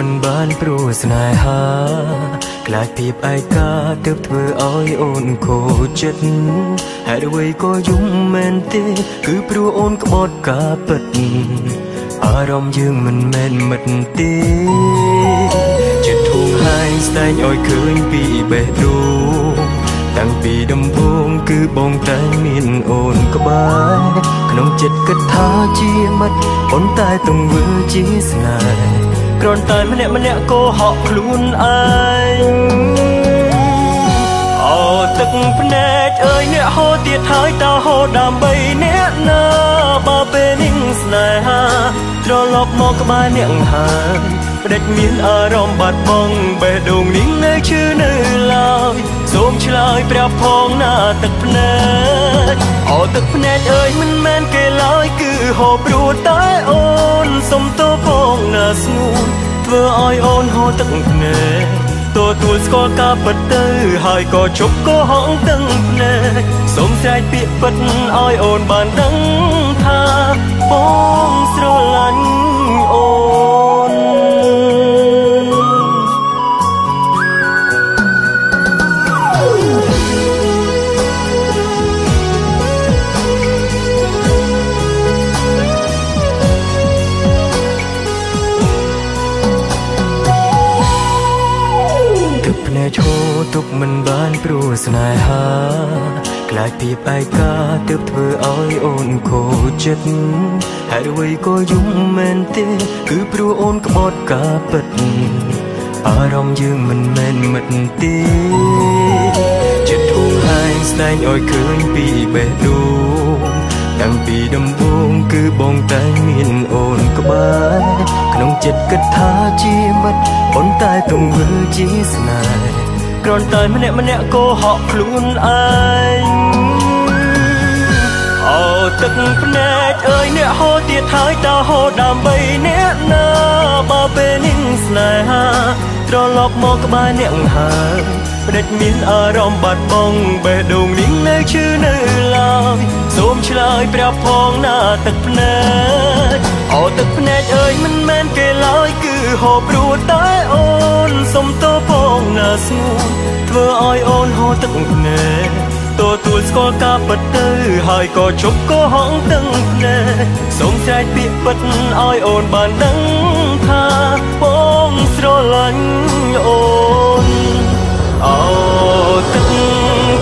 មិនបានព្រោះស្នេហាខ្លាចភាពឯកាទើបធ្វើឲ្យអូនខូចចិត្តហេតុអ្វីក៏យំមែនទេគឺព្រោះអូនក្បត់ការពិតអារម្មណ៍យើងមិនមែនមិត្តទេចិត្តធូរហើយស្ដែងឲ្យឃើញពីបេះដូងតាំងពីដំបូងគឺបងតែមានអូនក្បែរក្នុងចិត្តគិតថាជាមិត្តប៉ុន្តែទង្វើជាស្នេហ៍គ្រាន់តែម្នាក់ម្នាក់ក៏ហក់ខ្លួនឯងអូទឹកភ្នែកអើយអ្នកហូរទៀតហើយតើហូរដើម្បីអ្នកណាបើពេលនេះស្នេហាត្រឡប់មកក្បែរអ្នកហើយផ្ដេចមានអារម្មណ៍បាត់បង់បេះដូងនេះនៅឈឺនៅឡើយសូមឆ្លើយប្រាប់ផងណាទឹកភ្នែកអូទឹកភ្នែកអើយមិនមែនគេឡើយគឺហូរព្រោះតែអូនសុំទោសផងណាស្ងួនធ្វើឲ្យអូនហូរទឹកភ្នែកទទួលស្គាល់ការពិតទៅហើយក៏ជប់ក៏ហងទាំងភ្នែកសូមស្រែកពាក្យពិតឲ្យអូនបានដឹងថាបងស្រឡាញ់អូនឈរទុកមិនបានព្រោះស្នេហាខ្លាចភាពឯកាទើបធ្វើឲ្យអូនខូចចិត្តហេតុអ្វីក៏យំមែនទេគឺព្រោះអូនក្បត់ការពិតអារម្មណ៍យើងមិនមែនមិត្តទេចិត្តធូរហើយស្ដែងឲ្យឃើញពីបេះដូងតាំងពីដំបូងគឺបងតែមានអូនក្បែរក្នុងចិត្តគិតថាជាមិត្តប៉ុន្តែទង្វើជាស្នេហ៍គ្រាន់តែម្នាក់ម្នាក់ក៏ហក់ខ្លួនឯងអូទឹកភ្នែកអើយអ្នកហូរទៀតហើយតើហូរដើម្បីអ្នកណាបើពេលនេះស្នេហាត្រឡប់មកក្បែរអ្នកហើយផ្ដេចមានអារម្មណ៍បាត់បង់បេះដូងនេះនៅឈឺនៅឡើយសូមឆ្លើយប្រាប់ផងណាទឹកភ្នែកអូទឹកភ្នែកអើយមិនមែនគេឡើយគឺហូរព្រោះតែអូនសុំទោសផងណាស្ងួនធ្វើឲ្យអូនហូរទឹកភ្នែកទទួលស្គាល់ការពិតទៅហើយក៏ជប់ក៏ហងទាំងភ្នែកសូមស្រែកពាក្យពិតឲ្យអូនបានដឹងថាបងស្រឡាញ់អូនអូទឹក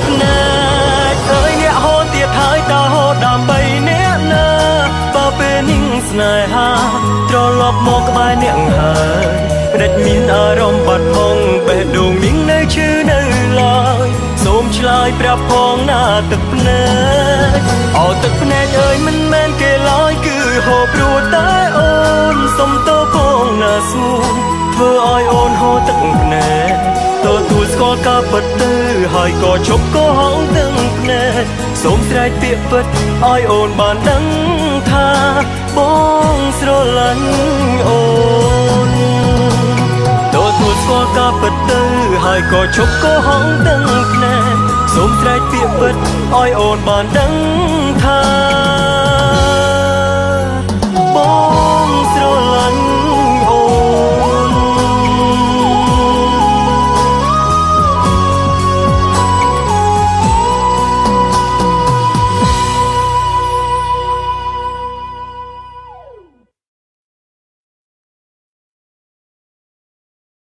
ភ្នែកអើយអ្នកហូរទៀតហើយតើហូរដើម្បីអ្នកណាបើពេលនេះស្នេហាត្រឡប់មកក្បែរអ្នកហើយផ្ដេចមានអារម្មណ៍បាត់បង់បេះដូងនេះនៅឈឺនៅឡើយសូមឆ្លើយប្រាប់ផងណាទឹកភ្នែកអូទឹកភ្នែកអើយមិនមែនគេឡើយគឺហូរព្រោះតែអូនសុំទោសផងណាស្ងួនធ្វើឲ្យអូនហូរទឹកភ្នែកទទួលស្គាល់ការពិតទៅហើយក៏ជប់ក៏ហងទាំងភ្នែកសូមស្រែកពាក្យពិតឲ្យអូនបានដឹងថាបងស្រឡាញ់អូនទទួលស្គាល់ការពិតទៅហើយក៏ជប់ក៏ហងទាំងភ្នែកសូមស្រែកពាក្យពិតឲ្យអូនបានដឹងថា